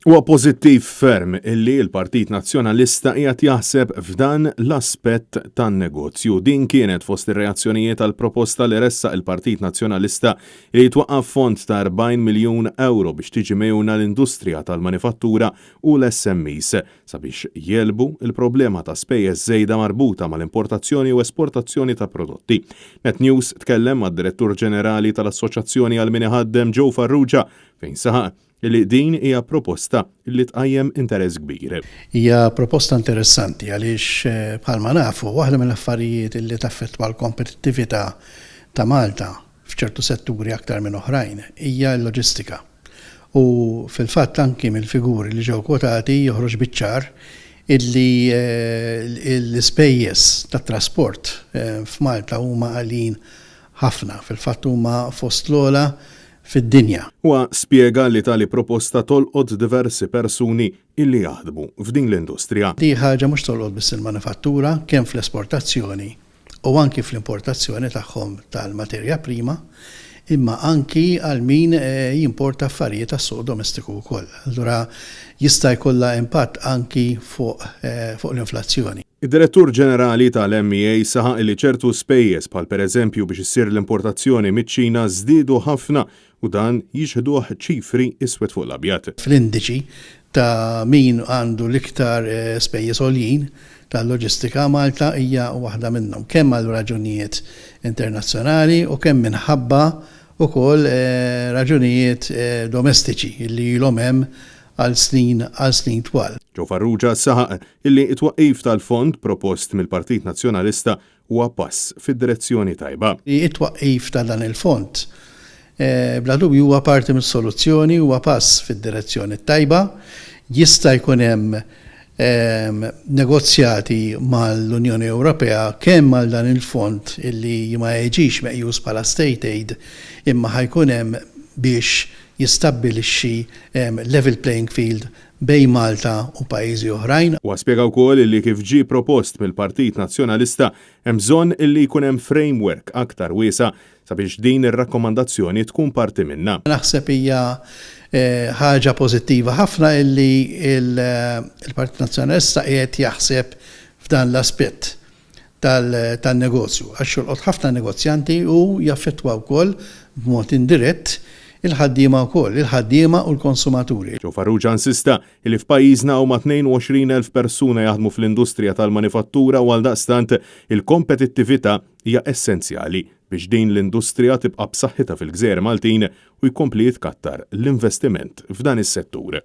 Huwa pożittiv ferm illi l-Partit Nazzjonalista qiegħed jaħseb f'dan l-aspett tan-negozju. Din kienet fost ir-reazzjonijiet għall-proposta li ressaq il-Partit Nazzjonalista li jitwaqqaf fond ta' 40 miljun ewro biex tiġi megħjuna l-industrija tal-manifattura u l-SMEs sabiex jegħlbu l-problema ta' spejjeż żejda marbuta mal-importazzjoni u esportazzjoni ta' prodotti. Net News tkellem mad-Direttur Ġenerali tal-Assoċjazzjoni għal Min Iħaddem Joe Farrugia fejn saħaq li din hija proposta li tqajjem interess kbir. Hija proposta interessanti għaliex bħalma nafu waħda mill-affarijiet li taffettwa l-kompetittività ta' Malta f'ċertu setturi aktar minn oħrajn hija l-loġistika. U fil-fatt anki mill-figuri li ġew kwotati joħroġ biċ-ċar illi l-ispejjeż tat-trasport f'Malta huma għaljin ħafna, fil-fatt huma fost l-ogħla fid-dinja. Huwa spjega li tali proposta tolqot diversi persuni illi jaħdmu f'din l-industrija. Di ħaġa mhux tolqot biss il-manifattura, kemm fl-esportazzjoni u anki fl-importazzjoni tagħhom tal-materja prima, imma anki għal min jimporta affarijiet għas-suq domestiku wkoll. Allura jista' jkollha impatt anki fuq l-inflazzjoni. Id-Direttur Ġenerali tal-MEA saħaq li ċertu spejjeż bħal pereżempju biex issir l-importazzjoni miċ-Ċina żdiedu ħafna u dan jixhduh ċifri iswed fuq l-abjad. Fl-indiċi ta' min għandu l-iktar spejjeż għoljin tal-loġistika, Malta hija waħda minnhom, kemm għal raġunijiet internazzjonali u kemm minħabba wkoll raġunijiet domestiċi li ilhom hemm għal snin għal snin twal. Joe Farrugia saħaq illi t-twaqqif tal-fond propost mill-Partit Nazzjonalista huwa pass fid-direzzjoni tajba. It-twaqqif ta' dan il-fond bla dubju huwa parti mis-soluzzjoni, huwa pass fid-direzzjoni t-tajba. Jista' jkun hemm negozjati mal-Unjoni Ewropea kemm għal dan il-fond illi ma jiġix meqjus bħala state aid imma ħa jkun hemm biex jistabbilixxi level playing field bejn Malta u pajjiżi oħrajn. Huwa spjega wkoll illi kif ġie propost mill-Partit Nazzjonalista hemm bżonn illi jkun hemm framework aktar wiesa' sabiex din ir-rakkomandazzjoni tkun parti minnha. Naħseb hija ħaġa pożittiva ħafna illi l-Partit Nazzjonalista qiegħed jaħseb f'dan l-aspett tan-negozju, għax jolqot ħafna negozjanti u jaffettwa wkoll b'mod indirett il-ħaddiema wkoll, il-ħaddiema u l-konsumaturi. Joe Farrugia insista li f'pajjiżna hawn ma' 22,000 persuna jaħdmu fl-industrija tal-manifattura u għaldaqstant il-kompetittività hija essenzjali biex din l-industrija tibqa' b'saħħitha fil-gżejjer Maltin u jkompli jitkattar l-investiment f'dan is-settur.